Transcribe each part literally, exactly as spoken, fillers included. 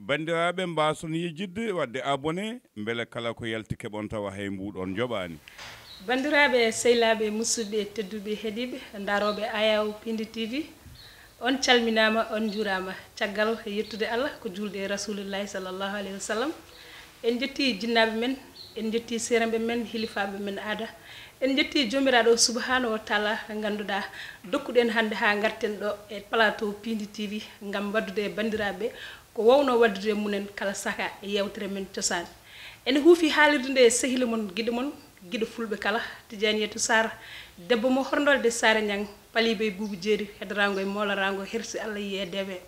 Banndiraaɓe, mbaason yejjitde waɗde abonné, mbele kala ko yalti keɓon tawa hay mbuuɗon njoɓaani. Banndiraaɓe, sehilaaɓe, musidɓe tedduɓe heɗiiɓe, ndarooɓe Ayaw Pindi T V, on calminaama, on njuuraama. Caggal yettude Allah, ko juulde e Rasuulullaahi sallallaahu aleyhi wa sallam, en njetti jinnaaɓe men, en njetti seerenɓe men, hilifaaɓe men aada. En njetti Joomiraaɗo subhaanahu wa taala, ngannduɗaa, dokkuɗen hannde haa ngarten ɗo e plateau Pindi T V ngam waɗdude e banndiraaɓe ko wowno waɗdude e mumen kala saka e yeewtere men cosaan. Ene huufi haalirde nde e sehil mon, giɗo mon, giɗo fulɓe kala, Tijaaniyatu Saar, debbo mo horndolde Saare Ñaŋ, paliiɓe e buubu jeeri, heddoraango e mooloraango, hersi Allah yiye e dewe.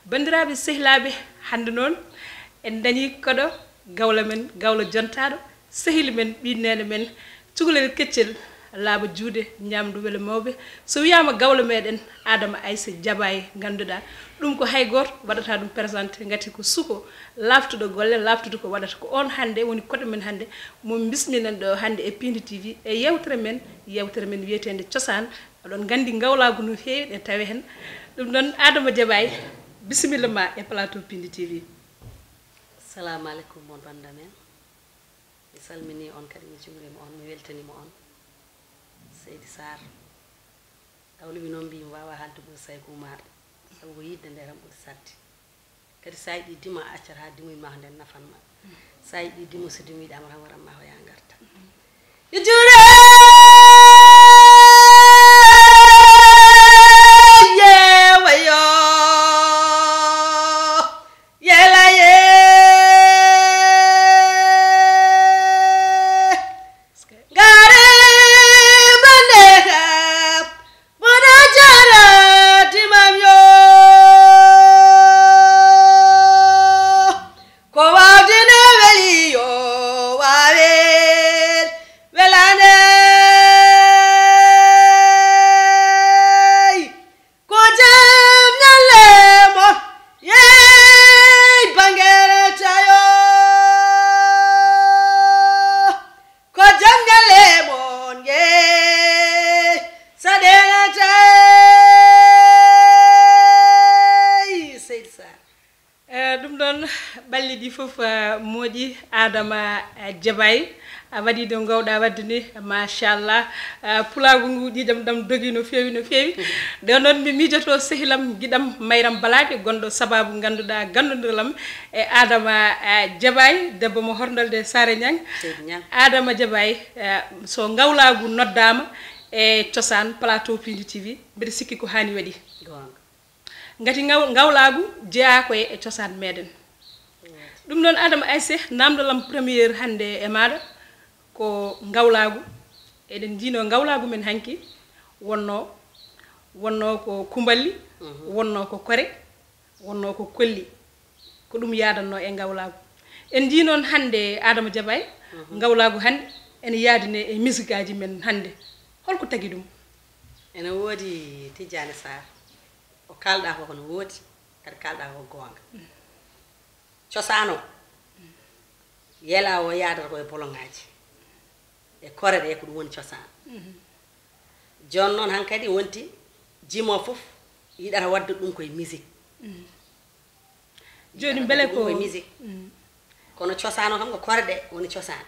Banndiraaɓe sehilaaɓe, hannde noon en dañii koɗo gawlo men, gawlo jontaaɗo, sehil men, ɓiy neene men, cukalel keccel, laaɓa juuɗe, ñaamdu welo mawɓe. So wiyaama gawlo meɗen Adama Ayse Jabaay, ngannduɗaa ɗum ko hay gooto waɗataa ɗum présenté, ngati ko suko laaftuɗo golle, laaftuɗo ko waɗata. Ko oon hannde woni koɗo men hannde, mo bisminen ɗo hannde e Pindi T V, e yeewtere men, yeewtere men wiyeteende Cosaan. Oɗon nganndi ngawlaagu no feewi, ɗe tawe heen. Ɗum noon, Adama Jabaay, bisimilla ma e plateau Pindi T V. Assalamu aleykum, mon bannda men. Mi salminii on, kadi mi juuriima on, mi weltaniima on. Seydi Saar, tawliɓe noon mbii mi waawaa haalde ɓuri Sayku Umaar, sabu ko yiɗde nde tan ɓuri saɗde. Kadi so a yiɗii dimo, a accat haa dimoy ma ko nden nafan ma. So a yiɗii dimo, so dimoy ɗaama tan waran ma ko yaa ngarta. Yo juure, ye wayo, yela ye. Gare bande ka, bona jara timam yo. Ko wawde ne weli yo wawe welande. Ko jam ñalle mon yeey bangel tayo. Ko jam ñalle mon yeey saɗel tay. Seydi Sall. Eh, ɗum ɗoon, ɓalli ɗi fof, eh, moƴƴi. Adama, eh, Jabaay, a waɗi ɗo ngowɗa waɗde ni, machallah. Eh, pulaagu ngu ƴiiƴam ɗam dogi no feewi, no feewi. Nde noon mi miijoto sehilam, giɗam, Mayram Balaade, gonɗo sababu ngannduɗaa ganndondiral am e Adama, eh, Jabaay, debbo mo horndolde Saare Ñaŋ. Seydi Ñaŋ. Adama Jabaay, eh, so ngawlaagu noddaama e cosaan plateau Pindi T V, mbeɗa sikki ko haani waɗi. Goonga. Ngati ngaw-, ngawlaagu jeyaa ko e, e cosaan meɗen. Ɗum noon, Adama Ayse, naamndal am première hannde e maaɗa ko ngawlaagu. Eɗen njiinoo ngawlaagu men hanki wonnoo, wonnoo ko kumballi, mhm, wonnoo ko kore, wonnoo ko kolli. Ko ɗum yaadannoo e ngawlaagu. En njii noon hannde Adama Jabaay, mhm, ngawlaagu hannde ene yaadine e misigaaji men hannde. Holko tagi ɗum? Ene woodi Tijjaani Saar. Ko kaalɗaa ko, ko no woodi, kadi kaalɗaa ko goonga. Cosaan o, yelaa o yaadata ko e boloŋaaji, e kore ɗe, ko ɗum woni cosaan. Jooni noon, hankadi wonti jimo fof yiɗata waɗde ɗum koye musique. Jooni mbele ko ɗum koye musique. Kono cosaan o kam ko kore ɗe woni cosaan.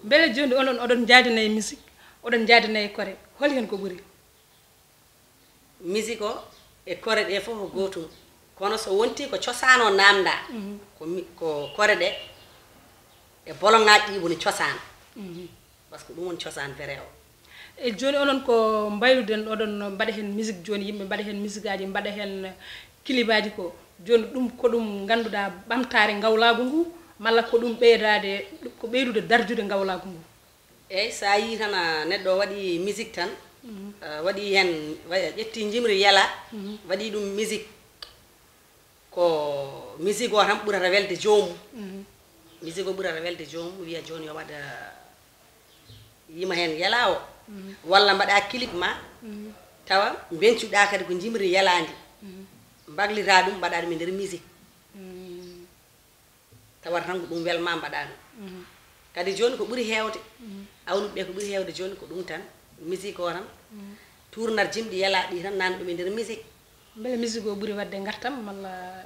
Mbele jooni onon oɗon njaadina e musique, oɗon njaadina e kore, holi heen ko ɓuri? Misik o e kore ɗe fof ko gootum, kono so wonti ko cosaan o naamndaa, mhm, ko mi-, ko kore ɗe e boloŋaaji ɗi woni cosaan. Mhm. Parce que ɗum woni cosaan vrai o. E jooni onon ko mbayluɗen, oɗon mbaɗa heen misik jooni, yimɓe mbaɗa heen misikaaji, mbaɗa heen kilibaaji ko, jooni ɗum ko ɗum ngannduɗaa ɓamtaare ngawlaagu ngu, malla ko ɗum ɓeydaade, ko ɓeydude darjude ngawlaagu ngu? Eey, so a yii tan, a, neɗɗo o waɗi misik tan, mhm, a, waɗi heen, wa-, ƴetti njimri yela, mhm, waɗi ɗum misik. Ko misik o tan ɓurata welde joomum. Mhm. Misik o ɓurata welde joomum, wiya jooni yo waɗa, yima heen yela o. Mhm. Walla mbaɗa clip ma, mhm, tawa mbencuɗa kadi ko njimri yela ndi. Mhm. Mbaglita ɗum, mbaɗa ɗum e nder misik. Mhm. Tawata tan ko ɗum welma mbaɗa ɗum. Mhm. Kadi jooni ko ɓuri heewde, mhm, awluɓe ɓe ko ɓuri heewde jooni ko ɗum tan, misik o tan. Mhm. Tournarjimɗi yalaaɗi tan nani ɗum e nder musique. Mbele musique o ɓuri waɗde ngartam malla?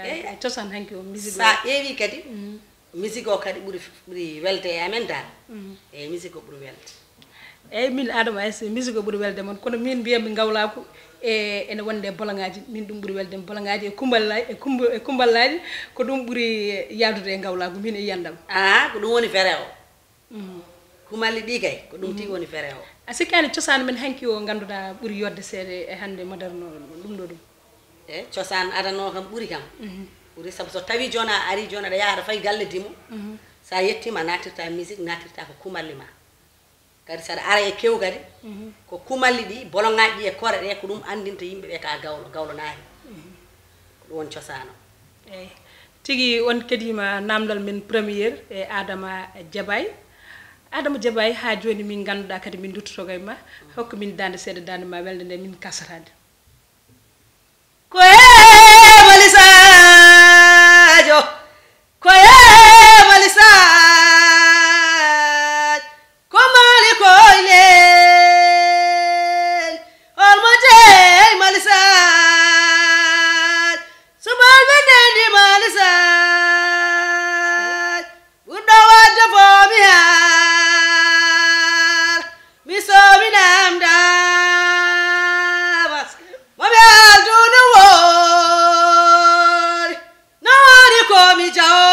Eyi. Cosaan hanki o musique sa ƴeewi kadi, musique o kadi ɓuri ɓuri welde e amen dal. Eyi, musique o ɓuri welde. Eyyi, min Adama Aysee, musique o ɓuri welde mon, kono min mbiyatmi ngawlaagu e ene wonde e boloŋaaji. Min ɗum ɓuri welde mi, boloŋaaji e kumballa e kumba e kumballaaji, ko ɗum ɓuri yaadude e ngawlaagu min e yiyandam. Aa, ko ɗum woni fere o. Kumalli ɗi kay ko ɗum tigi woni fere o. A sikkaani cosaan men hanki o ngannduɗaa ɓuri yodde seeɗa e hannde moderne o, ɗum ɗo ɗum? E cosaan adano kam ɓuri kam. Ɓuri sabu so tawi jooni a ari jooni aɗa yaha aɗa fayi galle dimo, sa yettima a natirta musique, natirta ko kumalli ma. Kadi saɗa ara e kew kadi, ko kumalli ɗi, boloŋaaji ɗi e kore ɗe ko ɗum anndinta yimɓe ɓe ka gawlo, gawlo naari. Ko ɗum woni cosaan o. Eyi. Tigi on kedima namdal men premier e Adama Jabay. Adama Jabay, ha joni min ganduɗa kadi min duttoto e ma. Hokka min dande seeɗa, dande ma welde nde min kasatade. Ko e walisaajo, ko e walisaajo, ko maali koylel, holmo jeyi malisaajo, subalɓe ndendi malisaajo, ɓurɗo wadde fo mi haal, mi somi namdama, momi haal dunu woori. No woori ko mi jawo,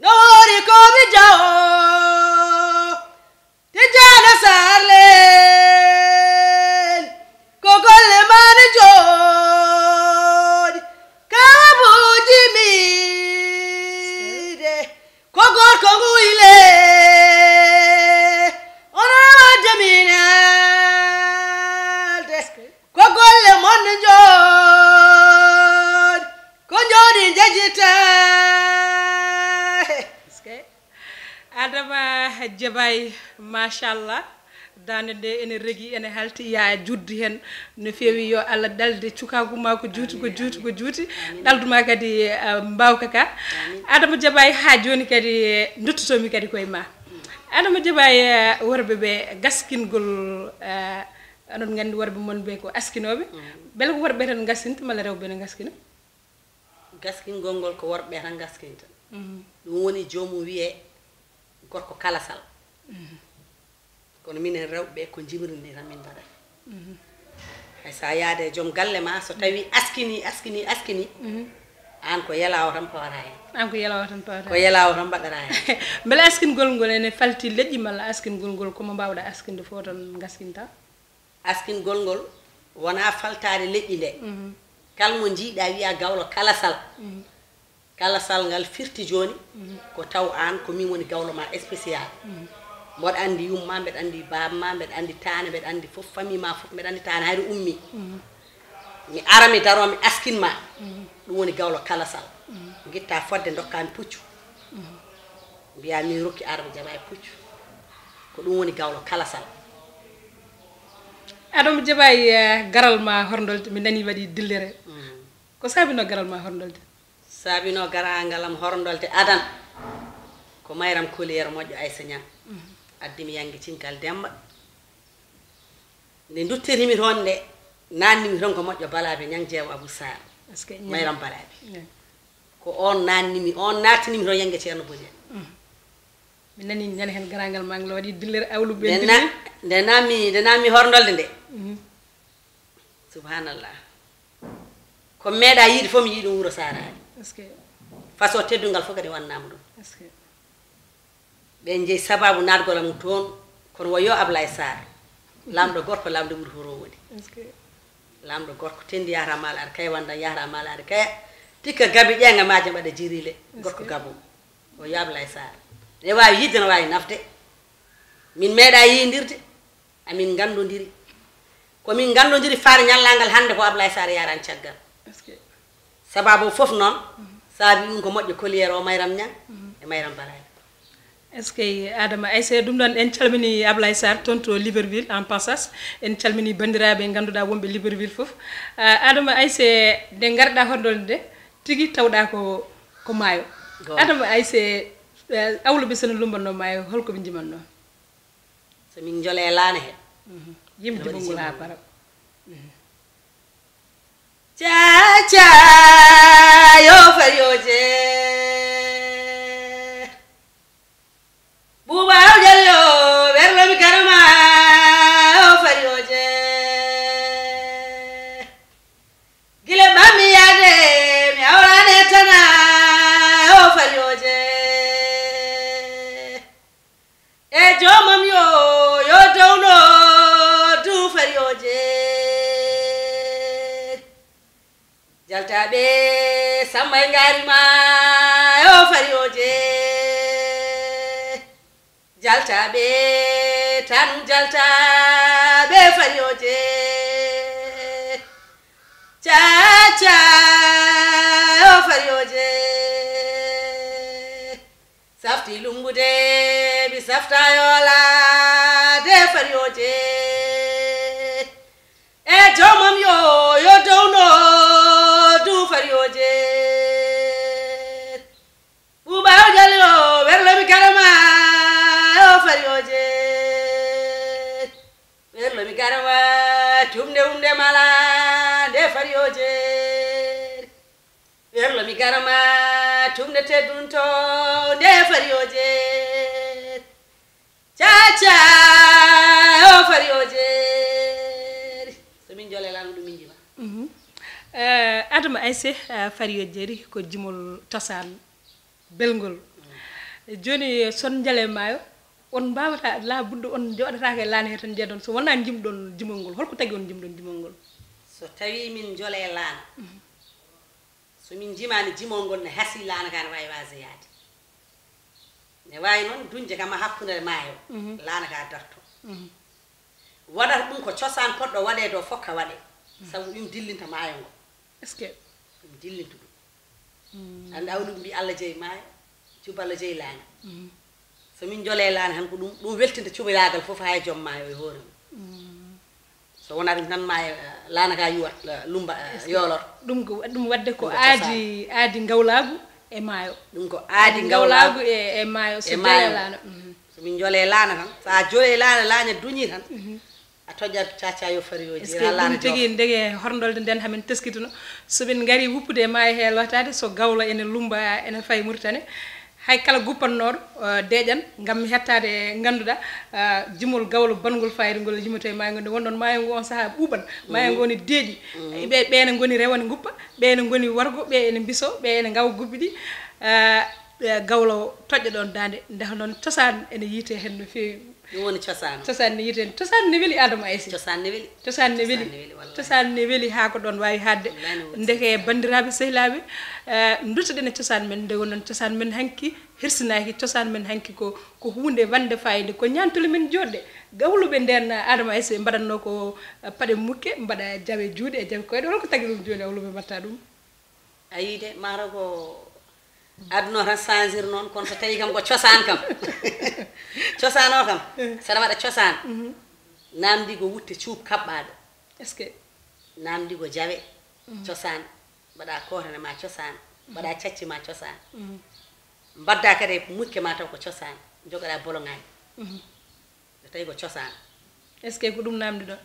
no woori ko mi jawo. Tijjana Sarlel, ko golle ma ne jooɗi. Kabuji miide, ko gorko nguyle. Ono wadde min haalde. Ko golle mon jooɗi, ko jooɗi njejjita. Adama Jabay, machallah. Dande nde ene regi, ene halti, ya juddi hen no feewi. Yo Allah ɗalde cukagu ma ko juuti, ko juuti, ko juuti. Ɗaldu ma kadi, eh, mbawka ka. Adama Jabay, ha joni kadi, eh, duttotomi kadi koye ma. Adama Jabay, eh, worɓe ɓe gaskingol, eh, Onon nganndi worɓe mon ɓe ko askinoɓe. Bele ko worɓe tan ngasinta malla rewɓe ne ngaskina? Gaskingol ngol ko worɓe tan ngaskinta. Ɗum woni joomum wiye gorko kala sal. Kono minen rewɓe ko jimri ndi tan min mbaɗata. Hay sa yaade e joom galle ma, so tawi askini, askini, askini, an ko yelawo tan pawata hen. An ko yelawo tan pawata. Ko yelawo tan mbaɗata hen. Mbele askingol ngol ene falti leƴƴi malla askingol ngol ko mo mbawɗa askinde fof tan ngaskinta? Askingol ngol wona faltaade leƴƴi nde. Kala mo njiiɗa wiya gawlo kala sal. Kala sal ngal firti jooni ko taw an ko min woni gawlo ma spécial. Mboɗo anndi yumma, mbeɗa anndi baaba ma, mbeɗa anndi taane, mbeɗa anndi fof famille ma fof, mbeɗa anndi taane hayre ummi. Mi ara mi daro mi askin ma. Ɗum woni gawlo kala sal. Ngitta fodde ndokka mi puccu. Mbiya min rokki Adama Jabay puccu. Ko ɗum woni gawlo kala sal. Adama Jabay, eh, garal ma horndolde mi nani waɗi dillere. Ko saabino garal ma horndolde? Saabino garangal am horndolde adan. Ko mayram koliyero moƴƴo Aysa Ñang. Addi mi yangi cintal Demba. Nde nduttirimi toon nde, naannimi toon ko moƴƴo Balaabe Ñang jeewo Abou Sarr. Est-ce que Ñang? Mayram Balaabe. Ñang. Ko oon naannimi, oon naattinimi toon yannge Ceerno Boje. Mi nani ñande heen garangal ma ngal waɗi dillere awluɓe. Nde na-, nde naammi, nde naammi horndolde nde. Subhanallah. Ko meeɗa yiide fof mi yii ɗum wuro Saaraari. Est-ce que? Façon teddungal fof kadi wannama ɗum. Est-ce que? Ɓen jeyi sababu naatgol am toon, kono wo yo Ablaye Sarr, laamɗo gorko, laamɗo ɓuri horo woni. Est-ce que? Laamɗo gorko, tenndi yahata maal aɗa kaya, wannda yahata maal aɗa kaya, tikka gabi ƴeeŋa maaje mbaɗa jirile, est-ce que? Gorko gabo. O yo Ablaye Sarr. Ne waawi yiɗde, ne waawi nafde. Min meeɗa yiindirde. Amin nganndondiri. Ko min nganndondiri faade ñallaagal hannde ko Ablaye Sarr yaarani caggal. Est-ce que? Sababu fof noon, saabi ɗum ko moƴƴo Collier o, Mayram Ñang e Mayram Balaye. Est-ce que Adama Aysee, ɗum ɗoon en calmini Ablaye Sarr toon to Libreville en passage, en calmini banndiraaɓe ngannduɗaa wonɓe Libreville fof. Ah, Adama Aysee, nde ngarɗaa horndolde nde, tigi tawɗaa ko, ko maayo. Goonga. Adama Aysee, eh, awluɓe so no lumbannoo maayo, holko ɓe njimannoo? So min njolee laana he, Yimde Ene waɗi mum ngol haa jimol. para. Caca yo farioje. Buuba awjal yo werlomi karama yo farioje. Gila bammi yaade mi awrane tana yo farioje. E joomam yo yo downo du farioje. Jaltaɓe sammay ngarima yo farioje. Jaltaɓe tan jaltaɓe farioje. Caca yo farioje. Safti lumbude mi safta yola de farioje. E joomam yo yo downo du farioje. Buuba awjal yo werlomi karama yo farioje. Werlomi karama tumde umde mala de farioje. Werlomi karama tumde teddunto de farioje. Caca o farioje. So min jole lan ɗum min jima. Eh, Adama Ayse, eh, farioje ri ko jimol cosaan belngol. Jooni son njale maayo, on mbaawata laabuɗo on njoɗataake e laana he tan njeɗon so wonaa njimɗon jimol ngol. Holko tagi on njimɗon jimol ngol? So tawi min jole laana, so min jimaani jimol ngol ne hasi laana ka ne waawi waase yaade. Ne waawi noon duñde kam hakkunde maayo, laana ka darto. Waɗata ɗum ko cosaan poɗɗo waɗeede o fokka waɗe. Sabu ɗum dillinta maayo ngo. Est-ce que Ɗum dillinta ɗum. Ande awluɓe mbi Allah jeyi maayo, juballa jeyi laana. So min jole laana tan ko ɗum ɗum weltinta cubalaagal fof haa e joom maayo e hoore mum. So wonaa ɗum tan maayo, eh, laana ka yuwat, eh, lumba, eh, yoolor. Ɗum ko ɗum waɗde ko Ɗum ko aadi aadi ngawlaagu e maayo. Ɗum ko aadi ngawlaagu e e maayo so e jole maayo. Laana. So min jole laana tan, so a jole laana, laana duñi tan, a toƴat caca yo farioji. Est-ce que ɗum tigi ndege horndolde nden hamin teskituno? So min ngari wuppude e maayo he lotade so gawlo ene lumba ene fayi Mauritanie, hay kala guppannooɗo, eh, deeƴan ngam mi hettaade e ngannduɗaa, eh, jimol gawlo banngol fayida ngol e jimoto e maayo ngo nde wonɗon maayo ngo on sahaa ɓuuɓan. Maayo ngo ne deeƴi. Ɓe ɓeene ngoni rewane nguppa, ɓeene ngoni wargo, ɓe ene mbiso, ɓe ene ngawa gubbi ɗi. Eh, eh, gawlo toƴƴo ɗon daande ndaha noon cosaan ene yiite heen no feewi. Ɗum woni cosaan. Cosaan ne yiite heen. Cosaan ne weli Adama Ayse. Cosaan ne weli. Cosaan ne weli. Cosaan ne weli haa ko ɗoon waawi haaɗde. Ndeke banndiraaɓe sehilaaɓe, eh, nduttoɗen e cosaan men nde wonnoon cosaan men hanki hirsinaaki. Cosaan men hanki ko ko huunde wande fayida, ko ñaantuli men jooɗde. Gawluɓe ndeen Adama Ayse mbaɗatno ko, eh, paɗe mukke, mbaɗa jawe juuɗe e jawe koyɗe. Holko tagi ɗum jooni awluɓe mbatta ɗum? Ayi de, mataw ko aduna o tan changir noon, kono so tawi kam ko cosaan kam. Cosaan o kam, saɗa waɗa cosaan, namdi ko wutte cuup kaɓɓaaɗo. Est-ce que Namdi ko jawe cosaan, mbaɗa kootane ma cosaan, mbaɗa cacci ma cosaan. Mbadda kadi e mukke ma taw ko cosaan, jogoɗa boloŋaaji. Nde tawi ko cosaan. Est-ce que ko ɗum namdi ɗon?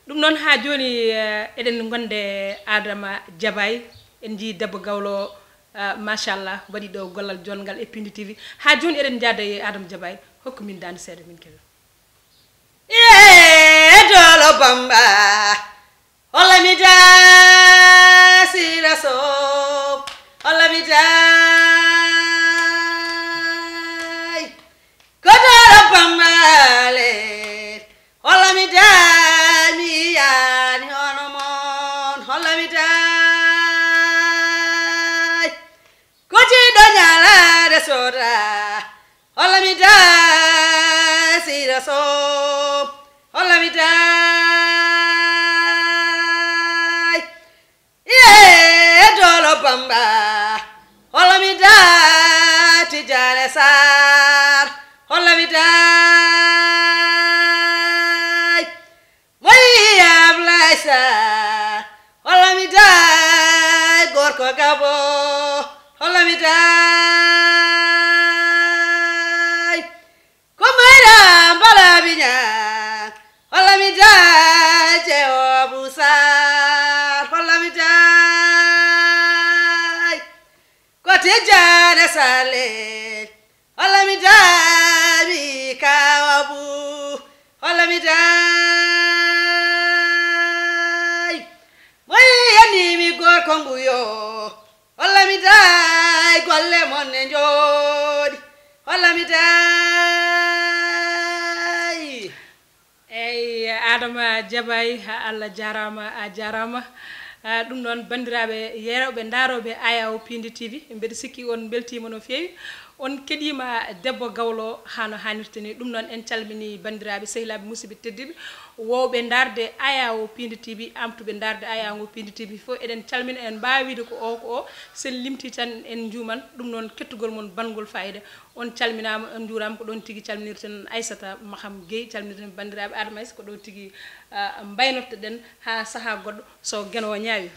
Ɗum noon haa jooni, eh, eɗen gonde Adama Jabaay, en njii debbo gawlo o, eh, machallah, waɗi ɗo gollal jonngal e Pindi T V. Haa jooni eɗen njaada e Adama Jabaay, hokku min daande seeɗa min keɗo. Ye dolo bamba, holla mi da sira so, holla mi day. Ko dolo bamba le, holla mi day, mi yani hono mon, holla mi day. Ko jiɗo ñalaade soda, holla mi day sira so, holla mi day. Ye dolo bamba, holla mi day Tijane Sar, holla mi day. Moy Ablaye Sarr, holla mi day gorko Gabo, holla mi day. Ko Mayra Mbala Biña, holla mi Sale, holla mi daabi kawabu, holla mi daay. Moy yani mi gorko nguyo, holla mi daay golle mon ne njooɗi, holla mi daay. Eyyi, Adama Jabaay, ha Allah jarama, a jarama. Ah, ɗum noon, banndiraaɓe yeerooɓe, ndaarooɓe Ayawo Piindi T V, mbeɗa sikki on mbeltiima no feewi. On keɗiima debbo gawlo haa no haanirta ni. Ɗum noon, en calminii banndiraaɓe, sehilaaɓe, musidɓe tedduɓe, woowɓe ndaarde Ayawo Piindi T V, aamtuɓe ndaarde Ayawo Piindi T V fof, eɗen calmina, eɗen mbaawi wiide ko o, ko o. So en limtii tan, en njuuman. Ɗum noon, kettugol mon banngol faayiida. On calminaama, on njuuraama. Ko ɗoon tigi calminirten Aissata Maham Guèye, calminirten banndiraaɓe Adama Aïssa, ko ɗo tigi, ah, mbaynortoɗen haa sahaa goɗɗo so Geno o ñaawi.